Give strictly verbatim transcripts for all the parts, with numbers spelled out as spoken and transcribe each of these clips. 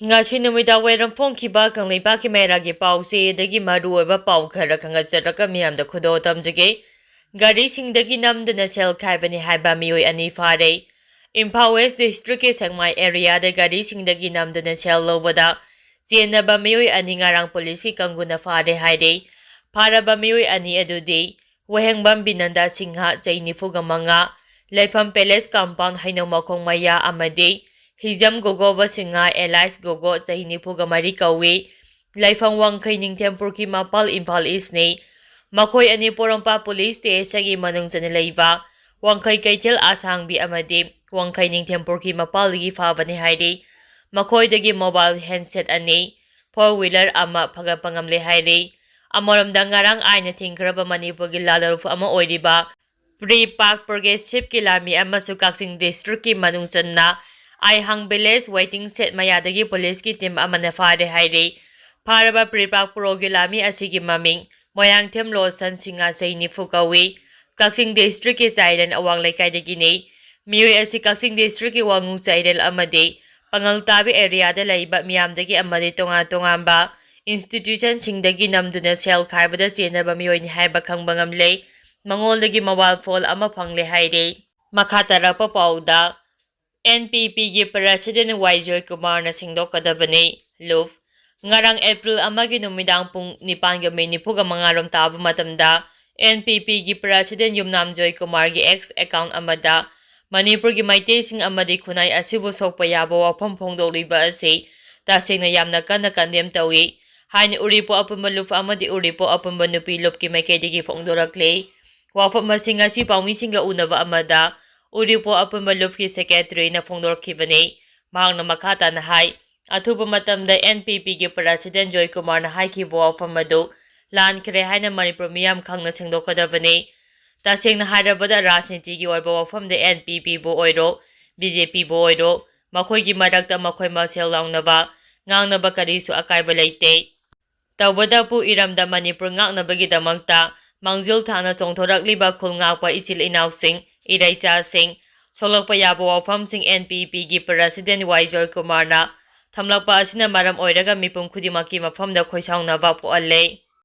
ꯉꯁꯤ ꯅꯨꯃꯤꯗꯥꯡ ꯋꯥꯏꯔꯝ ꯐꯣꯡꯈꯤꯕ ꯀꯪꯂꯩꯄꯥꯛꯀꯤ ꯃꯩꯔꯥꯒꯤ ꯄꯥꯎꯆꯦꯗꯒꯤ ꯃꯔꯨꯑꯣꯏꯕ ꯄꯥꯎ ꯈꯔ ꯈꯪꯍꯟꯖꯔꯒ ꯃꯤꯌꯥꯝꯗ ꯈꯨꯗꯣꯜ ꯇꯝꯖꯒꯦ꯫ ꯒꯥꯔꯤꯁꯤꯡꯗꯒꯤ ꯅꯝꯗꯨꯅ ꯁꯦꯜ ꯈꯥꯏꯕꯅꯤ ꯍꯥꯏꯕ ꯃꯤꯑꯣꯏ ꯑꯅꯤ ꯐꯥꯔꯦ꯫ ꯏꯝꯐꯥꯜ ꯋꯦꯁ ꯗꯤꯁꯇ꯭ꯔꯤꯛꯀꯤ ꯁꯦꯛꯃꯥꯏ ꯑꯦꯔꯤꯌꯥꯗ ꯒꯥꯔꯤꯁꯤꯡꯗꯒꯤ ꯅꯝꯗꯨꯅ ꯁꯦꯜ ꯂꯧꯕꯗ ꯆꯦꯟꯅꯕ ꯃꯤꯑꯣꯏ ꯑꯅꯤ ꯉꯔꯥꯡ ꯄꯨꯂꯤꯁꯀꯤ ꯀꯥꯡꯕꯨꯅ ꯐꯥꯔꯦ ꯍꯥꯏꯔꯦ꯫ ꯐꯥꯔꯕ ꯃꯤꯑꯣꯏ ꯑꯅꯤ ꯑꯗꯨꯗꯤ ꯋꯥꯍꯦꯡꯕꯝ ꯕꯤꯅꯟꯗ ꯁꯤꯡꯍ, ꯆꯍꯤ ꯅꯤꯐꯨꯒ ꯃꯉꯥ, ꯂꯩꯐꯝ ꯄꯦꯂꯦꯁ ꯀꯝꯄꯥꯎꯟ ꯍꯩꯅꯧ ꯃꯈꯣꯡ ꯃꯌꯥ, ꯑꯃꯗꯤ ꯍꯤꯖꯝ ꯒꯣꯒꯣꯕ ꯁꯤꯡꯍ ꯑꯦꯂꯥꯏꯁ ꯒꯣꯒꯣ, ꯆꯍꯤ ꯅꯤꯐꯨꯒ ꯃꯔꯤ ꯀꯧꯏ꯫ ꯂꯩꯐꯝ ꯋꯥꯡꯈꯩ ꯅꯤꯡꯊꯦꯝ ꯄꯨꯈ꯭ꯔꯤ ꯃꯄꯥꯜ, ꯏꯝꯐꯥꯜ ꯏꯁꯅꯤ꯫ ꯃꯈꯣꯏ ꯑꯅꯤ ꯄꯣꯔꯣꯝꯄꯥꯠ ꯄꯨꯂꯤꯁ ꯁ꯭ꯇꯦꯁꯟꯒꯤ ꯃꯅꯨꯡ ꯆꯟꯅ ꯂꯩꯕ ꯋꯥꯡꯈꯩ ꯀꯩꯊꯦꯜ ꯑꯁꯥꯡꯕꯤ ꯑꯃꯗꯤ ꯋꯥꯡꯈꯩ ꯅꯤꯡꯊꯦꯝ ꯄꯨꯈ꯭ꯔꯤ ꯃꯄꯥꯜꯗꯒꯤ ꯐꯥꯕꯅꯤ ꯍꯥꯏꯔꯤ꯫ ꯃꯈꯣꯏꯗꯒꯤ ꯃꯣꯕꯥꯏꯜ ꯍꯦꯟꯁꯦꯠ ꯑꯅꯤ, ꯐꯣꯔ ꯋꯤꯂꯔ ꯑꯃ ꯐꯒꯠꯄ ꯉꯝꯂꯦ ꯍꯥꯏꯔꯤ꯫ ꯑꯃꯔꯣꯝꯗ, ꯉꯔꯥꯡ ꯑꯥꯏꯟꯅ ꯊꯤꯡꯈ꯭ꯔꯕ ꯃꯅꯤꯄꯨꯔꯒꯤ ꯂꯥꯂꯣꯡꯐꯝ ꯑꯃ ꯑꯣꯏꯔꯤꯕ ꯄ꯭ꯔꯤ ꯄꯥꯛ ꯄ꯭ꯔꯣꯒ꯭ꯔꯦꯁꯤꯞꯀꯤ ꯂꯥꯟꯃꯤ ꯑꯃꯁꯨ ꯀꯛꯆꯤꯡ ꯗꯤꯁꯇ꯭ꯔꯤꯛꯀꯤ ꯃꯅꯨꯡ ꯆꯟꯅ ꯑꯥꯏꯍꯥꯡ ꯚꯤꯂꯦꯖ ꯋꯦꯇꯤꯡ ꯁꯦꯠ ꯃꯌꯥꯗꯒꯤ ꯄꯨꯂꯤꯁꯀꯤ ꯇꯤꯝ ꯑꯃꯅ ꯐꯥꯔꯦ ꯍꯥꯏꯔꯤ꯫ ꯐꯥꯔꯕ ꯄ꯭ꯔꯤ ꯄꯥꯛ ꯄ꯭ꯔꯣꯒꯤ ꯂꯥꯟꯃꯤ ꯑꯁꯤꯒꯤ ꯃꯃꯤꯡ ꯃꯣꯏꯔꯥꯡꯊꯦꯝ ꯂꯣꯁꯟ ꯁꯤꯡꯍ, ꯆꯍꯤ ꯅꯤꯐꯨ ꯀꯧꯏ꯫ ꯀꯛꯆꯤꯡ ꯗꯤꯁꯇ꯭ꯔꯤꯛꯀꯤ ꯆꯥꯏꯔꯦꯟ ꯑꯋꯥꯡ ꯂꯩꯀꯥꯏꯗꯒꯤꯅꯤ꯫ ꯃꯤꯑꯣꯏ ꯑꯁꯤ ꯀꯛꯆꯤꯡ ꯗꯤꯁꯇ꯭ꯔꯤꯛꯀꯤ ꯋꯥꯉꯨ ꯆꯥꯏꯔꯦꯜ ꯑꯃꯗꯤ ꯄꯥꯉꯜ ꯇꯥꯕꯤ ꯑꯦꯔꯤꯌꯥꯗ ꯂꯩꯕ ꯃꯤꯌꯥꯝꯗꯒꯤ ꯑꯃꯗꯤ ꯇꯣꯉꯥꯟ ꯇꯣꯉꯥꯟꯕ ꯏꯟꯁꯇꯤꯇ꯭ꯌꯨꯁꯟꯁꯤꯡꯗꯒꯤ ꯅꯝꯗꯨꯅ ꯁꯦꯜ ꯈꯥꯏꯕꯗ ꯆꯦꯟꯅꯕ ꯃꯤꯑꯣꯏꯅꯤ ꯍꯥꯏꯕ ꯈꯪꯕ ꯉꯝꯂꯦ꯫ ꯃꯉꯣꯟꯗꯒꯤ ꯃꯣꯕꯥꯏꯜ ꯐꯣꯟ ꯑꯃ ꯐꯪꯂꯦ ꯍꯥꯏꯔꯤ꯫ ꯃꯈꯥ ꯇꯥꯔꯛꯄ ꯄꯥꯎꯗ, ꯑꯦꯟ ꯄꯤ ꯄꯤꯒꯤ ꯄ꯭ꯔꯁꯤꯗꯦꯟ ꯋꯥꯏ ꯖꯣꯏꯀꯨꯃꯥꯔꯅ ꯁꯦꯡꯗꯣꯛꯀꯗꯕꯅꯤ꯫ ꯂꯨꯞ, ꯉꯔꯥꯡ ꯑꯦꯄ꯭ꯔꯤꯜ ꯑꯃꯒꯤ ꯅꯨꯃꯤꯗꯥꯡ ꯄꯨꯡ ꯅꯤꯄꯥꯟꯒ ꯃꯤꯅꯤꯠ ꯅꯤꯐꯨꯒ ꯃꯉꯥꯔꯣꯝ ꯇꯥꯕ ꯃꯇꯝꯗ ꯑꯦꯟ ꯄꯤ ꯄꯤꯒꯤ ꯄ꯭ꯔꯁꯤꯗꯦꯟ ꯌꯨꯝꯅꯥꯝ ꯖꯣꯏꯀꯨꯃꯥꯔꯒꯤ ꯑꯦꯛꯁ ꯑꯦꯀꯥꯎꯟ ꯑꯃꯗ ꯃꯅꯤꯄꯨꯔꯒꯤ ꯃꯩꯇꯩꯁꯤꯡ ꯑꯃꯗꯤ ꯈꯨꯟꯅꯥꯏ ꯑꯁꯤꯕꯨ ꯁꯣꯛꯄ ꯌꯥꯕ ꯋꯥꯐꯝ ꯐꯣꯡꯗꯣꯛꯂꯤꯕ ꯑꯁꯤ ꯇꯁꯦꯡꯅ ꯌꯥꯝꯅ ꯀꯟꯅ ꯀꯟꯗꯦꯝ ꯇꯧꯏ ꯍꯥꯏꯅ ꯎꯔꯤꯄꯣꯛ ꯑꯄꯨꯟꯕ ꯂꯨꯞ ꯑꯃꯗꯤ ꯎꯔꯤꯄꯣꯛ ꯑꯄꯨꯟꯕ ꯅꯨꯄꯤ ꯂꯨꯞꯀꯤ ꯃꯥꯏꯀꯩꯗꯒꯤ ꯐꯣꯡꯗꯣꯔꯛꯂꯤ꯫ ꯋꯥꯐꯝ ꯑꯁꯤ ꯉꯁꯤ ꯄꯥꯎꯃꯤꯁꯤꯡꯒ ꯎꯅꯕ ꯑꯃꯗ ꯎꯔꯤꯄꯣꯛ ꯑꯄꯨꯟꯕ ꯂꯨꯞꯀꯤ ꯁꯦꯀ꯭ꯔꯦꯇꯔꯤꯅ ꯐꯣꯡꯗꯣꯔꯛꯈꯤꯕꯅꯤ꯫ ꯃꯍꯥꯛꯅ ꯃꯈꯥ ꯇꯥꯅ ꯍꯥꯏ, ꯑꯊꯨꯕ ꯃꯇꯝꯗ ꯑꯦꯟ ꯄꯤ ꯄꯤꯒꯤ ꯄ꯭ꯔꯁꯤꯗꯦꯟ ꯖꯣꯏꯀꯨꯃꯥꯔꯅ ꯍꯥꯏꯈꯤꯕ ꯋꯥꯐꯝ ꯑꯗꯨ ꯂꯥꯟꯈ꯭ꯔꯦ ꯍꯥꯏꯅ ꯃꯅꯤꯄꯨꯔ ꯃꯤꯌꯥꯝ ꯈꯪꯅ ꯁꯦꯡꯗꯣꯛꯀꯗꯕꯅꯤ꯫ ꯇꯁꯦꯡꯅ ꯍꯥꯏꯔꯕꯗ, ꯔꯥꯖꯅꯤꯇꯤꯒꯤ ꯑꯣꯏꯕ ꯋꯥꯐꯝꯗ ꯑꯦꯟ ꯄꯤ ꯄꯤꯕꯨ ꯑꯣꯏꯔꯣ, ꯕꯤ ꯖꯦ ꯄꯤꯕꯨ ꯑꯣꯏꯔꯣ, ꯃꯈꯣꯏꯒꯤ ꯃꯔꯛꯇ ꯃꯈꯣꯏ ꯃꯁꯦꯜ ꯂꯥꯎꯅꯕ, ꯉꯥꯡꯅꯕ ꯀꯔꯤꯁꯨ ꯑꯀꯥꯏꯕ ꯂꯩꯇꯦ꯫ ꯇꯧꯕꯇꯕꯨ ꯏꯔꯝꯗꯝ ꯃꯅꯤꯄꯨꯔ ꯉꯥꯛꯅꯕꯒꯤꯗꯃꯛꯇ ꯃꯥꯡꯖꯤꯜ ꯊꯥꯅ ꯆꯣꯡꯊꯣꯔꯛꯂꯤꯕ ꯈꯨꯜ ꯉꯥꯛꯄ ꯏꯆꯤꯜ ꯏꯅꯥꯎꯁꯤꯡ, ꯏꯔꯩꯆꯥꯁꯤꯡ, ꯁꯣꯛꯂꯛꯄ ꯌꯥꯕ ꯋꯥꯐꯝꯁꯤꯡ ꯑꯦꯟ ꯄꯤ ꯄꯤꯒꯤ ꯄ꯭ꯔꯁꯤꯗꯦꯟ ꯋꯥꯏ ꯖꯣꯏꯀꯨꯃꯥꯔꯅ ꯊꯝꯂꯛꯄ ꯑꯁꯤꯅ ꯃꯔꯝ ꯑꯣꯏꯔꯒ ꯃꯤꯄꯨꯝ ꯈꯨꯗꯤꯡꯃꯛꯀꯤ ꯃꯐꯝꯗ ꯈꯣꯏꯁꯥꯎꯅꯕ ꯄꯣꯛꯍꯜꯂꯦ꯫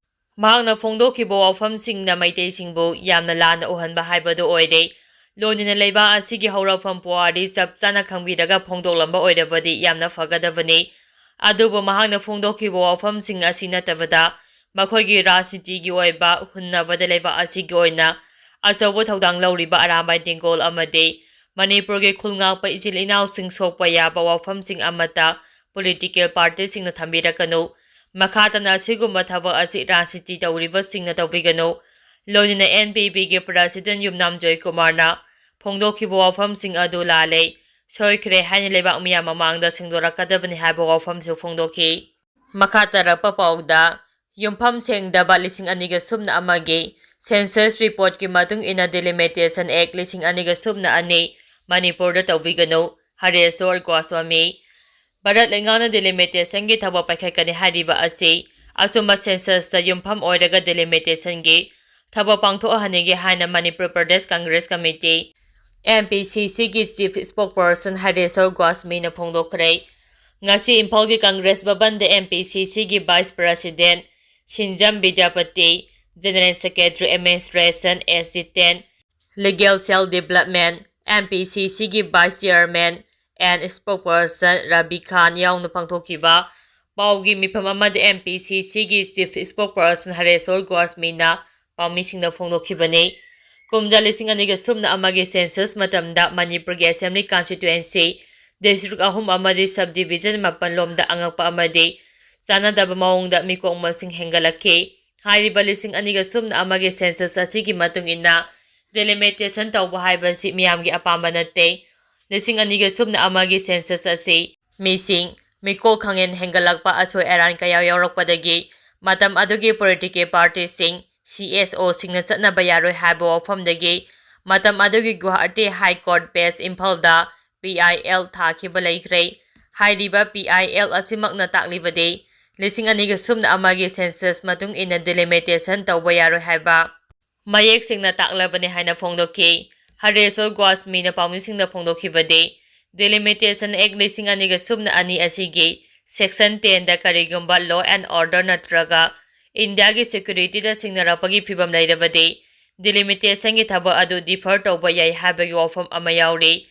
ꯃꯍꯥꯛꯅ ꯐꯣꯡꯗꯣꯛꯈꯤꯕ ꯋꯥꯐꯝꯁꯤꯡꯅ ꯃꯩꯇꯩꯁꯤꯡꯕꯨ ꯌꯥꯝꯅ ꯂꯥꯟꯅ ꯎꯍꯟꯕ ꯍꯥꯏꯕꯗꯨ ꯑꯣꯏꯔꯦ꯫ ꯂꯣꯏꯅꯅ ꯂꯩꯕꯥꯛ ꯑꯁꯤꯒꯤ ꯍꯧꯔꯛꯐꯝ ꯄꯨꯋꯥꯔꯤ ꯆꯞ ꯆꯥꯅ ꯈꯪꯕꯤꯔꯒ ꯐꯣꯡꯗꯣꯛꯂꯝꯕ ꯑꯣꯏꯔꯕꯗꯤ ꯌꯥꯝꯅ ꯐꯒꯗꯕꯅꯤ꯫ ꯑꯗꯨꯕꯨ ꯃꯍꯥꯛꯅ ꯐꯣꯡꯗꯣꯛꯈꯤꯕ ꯋꯥꯐꯝꯁꯤꯡ ꯑꯁꯤ ꯅꯠꯇꯕꯗ ꯃꯈꯣꯏꯒꯤ ꯔꯥꯖꯅꯤꯇꯤꯒꯤ ꯑꯣꯏꯕ ꯍꯨꯟꯅꯕꯗ ꯂꯩꯕꯥꯛ ꯑꯁꯤꯒꯤ ꯑꯣꯏꯅ ꯑꯆꯧꯕ ꯊꯧꯗꯥꯡ ꯂꯧꯔꯤꯕ ꯑꯔꯥꯝꯕꯥꯏ ꯇꯦꯡꯒꯣꯜ ꯑꯃꯗꯤ ꯃꯅꯤꯄꯨꯔꯒꯤ ꯈꯨꯜ ꯉꯥꯛꯄ ꯏꯆꯤꯜ ꯏꯅꯥꯎꯁꯤꯡ ꯁꯣꯛꯄ ꯌꯥꯕ ꯋꯥꯐꯝꯁꯤꯡ ꯑꯃꯠꯇ ꯄꯣꯂꯤꯇꯤꯀꯦꯜ ꯄꯥꯔꯇꯤꯁꯤꯡꯅ ꯊꯝꯕꯤꯔꯛꯀꯅꯨ꯫ ꯃꯈꯥ ꯇꯥꯅ ꯑꯁꯤꯒꯨꯝꯕ ꯊꯕꯛ ꯑꯁꯤ ꯔꯥꯖꯅꯤꯇꯤ ꯇꯧꯔꯤꯕꯁꯤꯡꯅ ꯇꯧꯕꯤꯒꯅꯨ꯫ ꯂꯣꯏꯅꯅ ꯑꯦꯟ ꯄꯤ ꯄꯤꯒꯤ ꯄ꯭ꯔꯁꯤꯗꯦꯟ ꯌꯨꯝꯅꯥꯝ ꯖꯣꯏꯀꯨꯃꯥꯔꯅ ꯐꯣꯡꯗꯣꯛꯈꯤꯕ ꯋꯥꯐꯝꯁꯤꯡ ꯑꯗꯨ ꯂꯥꯜꯂꯦ, ꯁꯣꯏꯈ꯭ꯔꯦ ꯍꯥꯏꯅ ꯂꯩꯕꯥꯛ ꯃꯤꯌꯥꯝ ꯃꯃꯥꯡꯗ ꯁꯦꯡꯗꯣꯔꯛꯀꯗꯕꯅꯤ ꯍꯥꯏꯕ ꯋꯥꯐꯝꯁꯨ ꯐꯣꯡꯗꯣꯛꯈꯤ꯫ ꯃꯈꯥ ꯇꯥꯔꯛꯄ ꯄꯥꯎꯗ, ꯌꯨꯝꯐꯝ ꯁꯦꯡꯗꯕ ꯂꯤꯁꯤꯡ ꯑꯅꯤꯒ ꯁꯨꯞꯅ ꯑꯃꯒꯤ ꯁꯦꯟꯁꯁ ꯔꯤꯄꯣꯔꯠꯀꯤ ꯃꯇꯨꯡ ꯏꯟꯅ ꯗꯤꯂꯤꯃꯤꯇꯦꯁꯟ ꯑꯦꯛ ꯂꯤꯁꯤꯡ ꯑꯅꯤꯒ ꯁꯨꯞꯅ ꯑꯅꯤ ꯃꯅꯤꯄꯨꯔꯗ ꯇꯧꯕꯤꯒꯅꯨ, ꯍꯔꯦꯁꯣꯔ ꯒꯣꯁ꯭ꯋꯥꯃꯤ꯫ ꯚꯥꯔꯠ ꯂꯩꯉꯥꯛꯅ ꯗꯤꯂꯤꯃꯤꯇꯦꯁꯟꯒꯤ ꯊꯕꯛ ꯄꯥꯏꯈꯠꯀꯅꯤ ꯍꯥꯏꯔꯤꯕ ꯑꯁꯤ ꯑꯆꯨꯝꯕ ꯁꯦꯟꯁꯁꯇ ꯌꯨꯝꯐꯝ ꯑꯣꯏꯔꯒ ꯗꯤꯂꯤꯃꯤꯇꯦꯁꯟꯒꯤ ꯊꯕꯛ ꯄꯥꯡꯊꯣꯛꯍꯟꯅꯤꯡꯒꯦ ꯍꯥꯏꯅ Manipur Pradesh Congress committee, M P C ꯁꯤꯒꯤ ꯆꯤꯐ ꯁ꯭ꯄꯣꯛꯄꯔꯁꯟ ꯍꯔꯦꯁꯣꯔ ꯒꯣꯁ꯭ꯋꯥꯃꯤꯅ ꯐꯣꯡꯗꯣꯛꯈ꯭ꯔꯦ꯫ ꯉꯁꯤ ꯏꯝꯐꯥꯜꯒꯤ ꯀꯪꯒ꯭ꯔꯦꯁ ꯚꯕꯟꯗ ꯑꯦꯝ ꯄꯤ ꯁꯤ ꯁꯤꯒꯤ vice president Sinjam Bidyapati, general secretary administration S Jiten, legal cell development M P C ꯁꯤꯒꯤ vice chairman and spokesperson Rabi Khan ꯌꯥꯎꯅ ꯄꯥꯡꯊꯣꯛꯈꯤꯕ ꯄꯥꯎꯒꯤ ꯃꯤꯐꯝ ꯑꯃꯗ ꯑꯦꯝ ꯄꯤ ꯁꯤ ꯁꯤꯒꯤ ꯆꯤꯐ ꯁ꯭ꯄꯣꯛꯄꯔꯁꯟ ꯍꯔꯦꯁꯣꯔ ꯒꯣꯁ꯭ꯋꯥꯃꯤꯅ ꯄꯥꯎꯃꯤꯁꯤꯡꯗ ꯐꯣꯡꯗꯣꯛꯈꯤꯕꯅꯤ꯫ ꯀꯨꯝꯖꯥ ꯂꯤꯁꯤꯡ ꯑꯅꯤꯒ ꯁꯨꯞꯅ ꯑꯃꯒꯤ ꯁꯦꯟꯁꯁ ꯃꯇꯝꯗ ꯃꯅꯤꯄꯨꯔꯒꯤ ꯑꯦꯁꯦꯝꯕ꯭ꯂꯤ ꯀꯟꯁꯇꯤꯇ꯭ꯋꯦꯟꯁꯤ ꯗꯤꯁꯇ꯭ꯔꯤꯛ ꯑꯍꯨꯝ ꯑꯃꯗꯤ ꯁꯕ ꯗꯤꯕꯤꯖꯟ ꯃꯥꯄꯟ ꯂꯣꯝꯗ ꯑꯉꯛꯄ ꯑꯃꯗꯤ ꯆꯥꯟꯅꯗꯕ ꯃꯑꯣꯡꯗ ꯃꯤꯀꯣꯛ ꯃꯁꯤꯡ ꯍꯦꯟꯒꯠꯂꯛꯈꯤ꯫ ꯍꯥꯏꯔꯤꯕ ꯂꯤꯁꯤꯡ ꯑꯅꯤꯒ ꯁꯨꯞꯅ ꯑꯃꯒꯤ ꯁꯦꯟꯁꯁ ꯑꯁꯤꯒꯤ ꯃꯇꯨꯡ ꯏꯟꯅ ꯗꯤꯂꯤꯃꯤꯇꯦꯁꯟ ꯇꯧꯕ ꯍꯥꯏꯕꯁꯤ ꯃꯤꯌꯥꯝꯒꯤ ꯑꯄꯥꯝꯕ ꯅꯠꯇꯦ꯫ ꯂꯤꯁꯤꯡ ꯑꯅꯤꯒ ꯁꯨꯞꯅ ꯑꯃꯒꯤ ꯁꯦꯟꯁꯁ ꯑꯁꯤ ꯃꯤꯁꯤꯡ, ꯃꯤꯀꯣꯛ ꯈꯪꯍꯦꯟ ꯍꯦꯟꯒꯠꯂꯛꯄ, ꯑꯁꯣꯏ ꯑꯔꯥꯟ ꯀꯌꯥ ꯌꯥꯎꯔꯛꯄꯗꯒꯤ ꯃꯇꯝ ꯑꯗꯨꯒꯤ ꯄꯣꯂꯤꯇꯤꯀꯦꯜ ꯄꯥꯔꯇꯤꯁꯤꯡ, ꯁꯤ ꯑꯦꯁ ꯑꯣꯁꯤꯡꯅ ꯆꯠꯅꯕ ꯌꯥꯔꯣꯏ ꯍꯥꯏꯕ ꯋꯥꯐꯝꯗꯒꯤ ꯃꯇꯝ ꯑꯗꯨꯒꯤ ꯒꯨꯋꯥꯍꯥꯇꯤ ꯍꯥꯏ ꯀꯣꯔꯠ ꯕꯦꯟꯆ ꯏꯝꯐꯥꯜꯗ ꯄꯤ ꯑꯥꯏ ꯑꯦꯜ ꯊꯥꯈꯤꯕ ꯂꯩꯈ꯭ꯔꯦ꯫ ꯍꯥꯏꯔꯤꯕ ꯄꯤ ꯑꯥꯏ ꯑꯦꯜ ꯑꯁꯤꯃꯛꯅ ꯇꯥꯛꯂꯤꯕꯗꯤ ꯂꯤꯁꯤꯡ ꯑꯅꯤꯒ ꯁꯨꯞꯅ ꯑꯃꯒꯤ ꯁꯦꯟꯁꯁ ꯃꯇꯨꯡ ꯏꯟꯅ ꯗꯤꯂꯤꯃꯤꯇꯦꯁꯟ ꯇꯧꯕ ꯌꯥꯔꯣꯏ ꯍꯥꯏꯕ ꯃꯌꯦꯛ ꯁꯦꯡꯅ ꯇꯥꯛꯂꯕꯅꯤ ꯍꯥꯏꯅ ꯐꯣꯡꯗꯣꯛꯈꯤ꯫ ꯍꯔꯦꯁꯣꯔ ꯒꯣꯁ꯭ꯋꯥꯃꯤꯅ ꯄꯥꯎꯃꯤꯁꯤꯡꯗ ꯐꯣꯡꯗꯣꯛꯈꯤꯕꯗꯤ Delimitation Act ꯂꯤꯁꯤꯡ ꯑꯅꯤꯒ ꯁꯨꯞꯅ ꯑꯅꯤ ꯑꯁꯤꯒꯤ Section ten ꯗ ꯀꯔꯤꯒꯨꯝꯕ law and order ꯅꯠꯇ꯭ꯔꯒ ꯏꯟꯗꯤꯌꯥꯒꯤ security ꯗ ꯁꯤꯡꯅꯔꯛꯄꯒꯤ ꯐꯤꯚꯝ ꯂꯩꯔꯕꯗꯤ, delimitation ꯒꯤ ꯊꯕꯛ ꯑꯗꯨ defer ꯇꯧꯕ ꯌꯥꯏ ꯍꯥꯏꯕꯒꯤ ꯋꯥꯐꯝ ꯑꯃ ꯌꯥꯎꯔꯤ꯫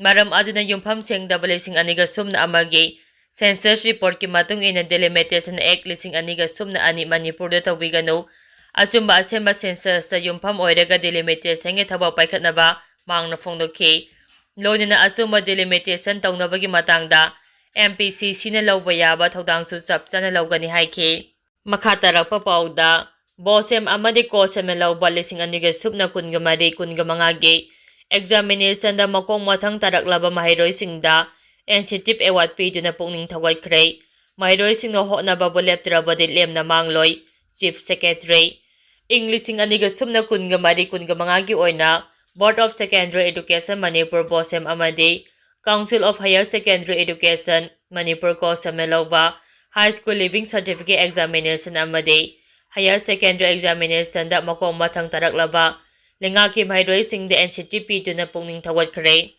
ꯃꯔꯝ ꯑꯗꯨꯅ, ꯌꯨꯝꯐꯝ ꯁꯦꯡꯗꯕ ꯂꯤꯁꯤꯡ ꯑꯅꯤꯒ ꯁꯨꯞꯅ ꯑꯃꯒꯤ Census report ꯀꯤ ꯃꯇꯨꯡ ꯏꯟꯅ, Delimitation Act ꯂꯤꯁꯤꯡ ꯑꯅꯤꯒ ꯁꯨꯞꯅ ꯑꯅꯤ ꯃꯅꯤꯄꯨꯔꯗ ꯇꯧꯕꯤꯒꯅꯨ꯫ ꯑꯆꯨꯝꯕ ꯑꯁꯦꯡꯕ census ꯇ ꯌꯨꯝꯐꯝ ꯑꯣꯏꯔꯒ delimitation ꯒꯤ ꯊꯕꯛ ꯄꯥꯏꯈꯠꯅꯕ ꯃꯥꯡꯅ ꯐꯣꯡꯗꯣꯛꯈꯤ꯫ ꯂꯣꯏꯅꯅ ꯑꯆꯨꯝꯕ delimitation ꯇꯧꯅꯕꯒꯤ ꯃꯇꯥꯡꯗ M P C C ꯅ ꯂꯧꯕ ꯌꯥꯕ ꯊꯧꯗꯥꯡꯁꯨ ꯆꯞ ꯆꯥꯅ ꯂꯧꯒꯅꯤ ꯍꯥꯏꯈꯤ꯫ ꯃꯈꯥ ꯇꯥꯔꯛꯄ ꯄꯥꯎꯗ, BOSEM ꯑꯃꯗꯤ COHSEM ꯅ ꯂꯧꯕ ꯂꯤꯁꯤꯡ ꯑꯅꯤꯒ ꯁꯨꯞꯅ ꯀꯨꯟꯒ ꯃꯔꯤ ꯀꯨꯟꯒ ꯃꯉꯥꯒꯤ examination ꯗ ꯃꯈꯣꯡ ꯃꯊꯪ ꯇꯥꯔꯛꯂꯕ ꯃꯍꯩꯔꯣꯏꯁꯤꯡꯗ incentive award ꯄꯤꯗꯨꯅ ꯄꯨꯛꯅꯤꯡ ꯊꯧꯒꯠꯈ꯭ꯔꯦ꯫ ꯃꯍꯩꯔꯣꯏꯁꯤꯡꯅ ꯍꯣꯠꯅꯕꯕꯨ ꯂꯦꯞꯇ꯭ꯔꯕꯗꯤ ꯂꯦꯝꯅ ꯃꯥꯡꯂꯣꯏ, Chief Secretary꯫ ꯏꯪ ꯂꯤꯁꯤꯡ ꯑꯅꯤꯒ ꯁꯨꯞꯅ ꯀꯨꯟꯒ ꯃꯔꯤ ꯀꯨꯟꯒ ꯃꯉꯥꯒꯤ ꯑꯣꯏꯅ Board of Secondary Education Manipur, BOSEM ꯑꯃꯗꯤ Council of Higher Secondary Education Manipur, COHSEM ꯅ ꯂꯧꯕ High School Leaving Certificate Examination ꯑꯃꯗꯤ Higher Secondary Examination ꯗ ꯃꯈꯣꯡ ꯃꯊꯪ ꯇꯥꯔꯛꯂꯕ ꯂꯩꯉꯥꯛꯀꯤ ꯃꯍꯩꯔꯣꯏꯁꯤꯡꯗ incentive ꯄꯤꯗꯨꯅ ꯄꯨꯛꯅꯤꯡ ꯊꯧꯒꯠꯈ꯭ꯔꯦ꯫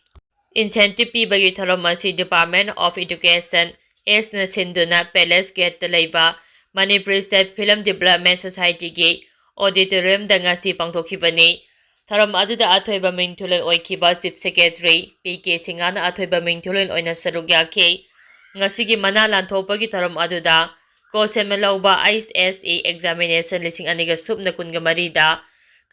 Incentive ꯄꯤꯕꯒꯤ ꯊꯧꯔꯝ ꯑꯁꯤ Department of Education, S ꯅ ꯁꯤꯟꯗꯨꯅ Palace Gate ꯇ ꯂꯩꯕ Manipur State Film Development Society ꯒꯤ auditorium ꯗ ꯉꯁꯤ ꯄꯥꯡꯊꯣꯛꯈꯤꯕꯅꯤ꯫ ꯊꯧꯔꯝ ꯑꯗꯨꯗ ꯑꯊꯣꯏꯕ ꯃꯤꯡꯊꯣꯜꯂꯣꯏ ꯑꯣꯏꯈꯤꯕ Chief Secretary P K ꯁꯤꯡꯍꯅ ꯑꯊꯣꯏꯕ ꯃꯤꯡꯊꯣꯜꯂꯣꯏ ꯑꯣꯏꯅ ꯁꯔꯨꯛ ꯌꯥꯈꯤ꯫ ꯉꯁꯤꯒꯤ ꯃꯅꯥ ꯂꯥꯟꯊꯣꯛꯄꯒꯤ ꯊꯧꯔꯝ ꯑꯗꯨꯗ COHSEM ꯅ ꯂꯧꯕ H S E examination ꯂꯤꯁꯤꯡ ꯑꯅꯤꯒ ꯁꯨꯞꯅ ꯀꯨꯟꯒ ꯃꯔꯤꯗ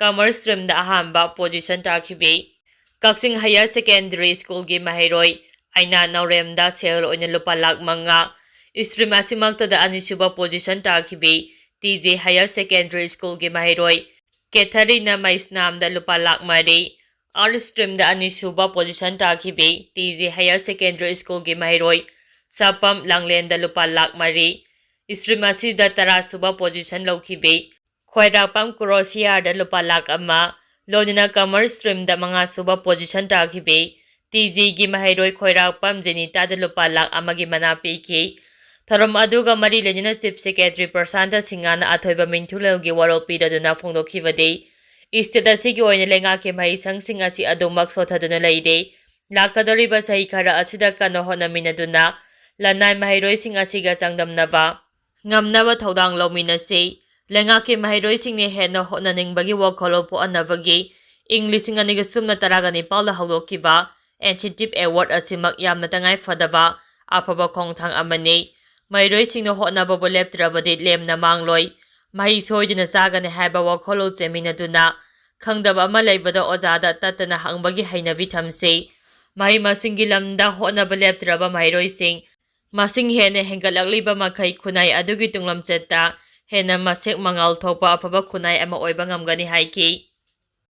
Commerce stream ꯗ ꯑꯍꯥꯟꯕ position ꯇꯥꯈꯤꯕꯤ ꯀꯛꯆꯤꯡ Higher Secondary School ꯒꯤ ꯃꯍꯩꯔꯣꯏ ꯑꯩꯅ ꯅꯥꯎꯔꯦꯝꯗ ꯁꯦꯜ ꯑꯣꯏꯅ ꯂꯨꯄꯥ ꯂꯥꯈ ꯃꯉꯥ, stream ꯑꯁꯤꯃꯛꯇꯗ ꯑꯅꯤꯁꯨꯕ position ꯇꯥꯈꯤꯕꯤ T J Higher Secondary School ꯒꯤ ꯃꯍꯩꯔꯣꯏ ꯀꯦꯊꯔꯤꯅ ꯃꯩꯁꯅꯥꯝꯗ ꯂꯨꯄꯥ ꯂꯥꯈ ꯃꯔꯤ, Arts stream ꯗ ꯑꯅꯤꯁꯨꯕ position ꯇꯥꯈꯤꯕꯤ T J Higher Secondary School ꯒꯤ ꯃꯍꯩꯔꯣꯏ ꯁꯥꯄꯝ ꯂꯥꯡꯂꯦꯟꯗ ꯂꯨꯄꯥ ꯂꯥꯈ ꯃꯔꯤ, stream ꯑꯁꯤꯗ ꯇꯔꯥꯁꯨꯕ position ꯂꯧꯈꯤꯕꯤ ꯈ꯭ꯋꯥꯏꯔꯥꯛꯄꯝ ꯀ꯭ꯔꯣꯁꯤꯌꯥꯔꯗ ꯂꯨꯄꯥ ꯂꯥꯈ ꯑꯃ, ꯂꯣꯏꯅꯅ Commerce stream ꯗ ꯃꯉꯥꯁꯨꯕ position ꯇꯥꯈꯤꯕꯤ T G ꯒꯤ ꯃꯍꯩꯔꯣꯏ ꯈ꯭ꯋꯥꯏꯔꯥꯛꯄꯝ ꯖꯦꯅꯤꯇꯥꯗ ꯂꯨꯄꯥ ꯂꯥꯈ ꯑꯃꯒꯤ ꯃꯅꯥ ꯄꯤꯈꯤ꯫ ꯊꯧꯔꯝ ꯑꯗꯨꯒ ꯃꯔꯤ ꯂꯩꯅꯅ Chief Secretary ꯄ꯭ꯔꯁꯥꯟꯇ ꯁꯤꯡꯍꯅ ꯑꯊꯣꯏꯕ ꯃꯤꯡꯊꯨꯂꯦꯜꯒꯤ ꯋꯥꯔꯣꯜ ꯄꯤꯔꯗꯨꯅ ꯐꯣꯡꯗꯣꯛꯈꯤꯕꯗꯤ, state ꯑꯁꯤꯒꯤ ꯑꯣꯏꯅ ꯂꯩꯉꯥꯛꯀꯤ ꯃꯍꯩꯁꯪꯁꯤꯡ ꯑꯁꯤ ꯑꯗꯨꯃꯛ ꯁꯣꯠꯊꯗꯨꯅ ꯂꯩꯔꯤ꯫ ꯂꯥꯛꯀꯗꯧꯔꯤꯕ ꯆꯍꯤ ꯈꯔ ꯑꯁꯤꯗ ꯀꯟꯅ ꯍꯣꯠꯅꯃꯤꯟꯅꯗꯨꯅ ꯂꯅꯥꯏ ꯃꯍꯩꯔꯣꯏꯁꯤꯡ ꯑꯁꯤꯒ ꯆꯥꯡꯗꯝꯅꯕ ꯉꯝꯅꯕ ꯊꯧꯗꯥꯡ ꯂꯧꯃꯤꯟꯅꯁꯤ꯫ ꯂꯩꯉꯥꯛꯀꯤ ꯃꯍꯩꯔꯣꯏꯁꯤꯡꯅ ꯍꯦꯟꯅ ꯍꯣꯠꯅꯅꯤꯡꯕꯒꯤ ꯋꯥꯈꯜꯂꯣꯟ ꯄꯣꯛꯍꯟꯅꯕꯒꯤ ꯏꯪ ꯂꯤꯁꯤꯡ ꯑꯅꯤꯒ ꯁꯨꯞꯅ ꯇꯔꯥꯒ ꯅꯤꯄꯥꯜꯗ ꯍꯧꯗꯣꯛꯈꯤꯕ Incentive Award ꯑꯁꯤꯃꯛ ꯌꯥꯝꯅ ꯇꯉꯥꯏ ꯐꯗꯕ ꯑꯐꯕ ꯈꯣꯡꯊꯥꯡ ꯑꯃꯅꯤ꯫ ꯃꯍꯩꯔꯣꯏꯁꯤꯡꯅ ꯍꯣꯠꯅꯕꯕꯨ ꯂꯦꯞꯇ꯭ꯔꯕꯗꯤ ꯂꯦꯝꯅ ꯃꯥꯡꯂꯣꯏ꯫ ꯃꯍꯩ ꯁꯣꯏꯗꯅ ꯆꯥꯒꯅꯤ ꯍꯥꯏꯕ ꯋꯥꯈꯜꯂꯣꯟ ꯆꯦꯟꯃꯤꯟꯅꯗꯨꯅ ꯈꯪꯗꯕ ꯑꯃ ꯂꯩꯕꯗ ꯑꯣꯖꯥꯗ ꯇꯠꯇꯅ ꯍꯪꯕꯒꯤ ꯍꯩꯅꯕꯤ ꯊꯝꯁꯤ꯫ ꯃꯍꯩ ꯃꯁꯤꯡꯒꯤ ꯂꯝꯗ ꯍꯣꯠꯅꯕ ꯂꯦꯞꯇ꯭ꯔꯕ ꯃꯍꯩꯔꯣꯏꯁꯤꯡ ꯃꯁꯤꯡ ꯍꯦꯟꯅ ꯍꯦꯟꯒꯠꯂꯛꯂꯤꯕ ꯃꯈꯩ ꯈꯨꯟꯅꯥꯏ ꯑꯗꯨꯒꯤ ꯇꯨꯡꯂꯝꯆꯠꯇ ꯍꯦꯟꯅ ꯃꯁꯦꯛ ꯃꯉꯥꯜ ꯊꯣꯛꯄ ꯑꯐꯕ ꯈꯨꯟꯅꯥꯏ ꯑꯃ ꯑꯣꯏꯕ ꯉꯝꯒꯅꯤ ꯍꯥꯏꯈꯤ꯫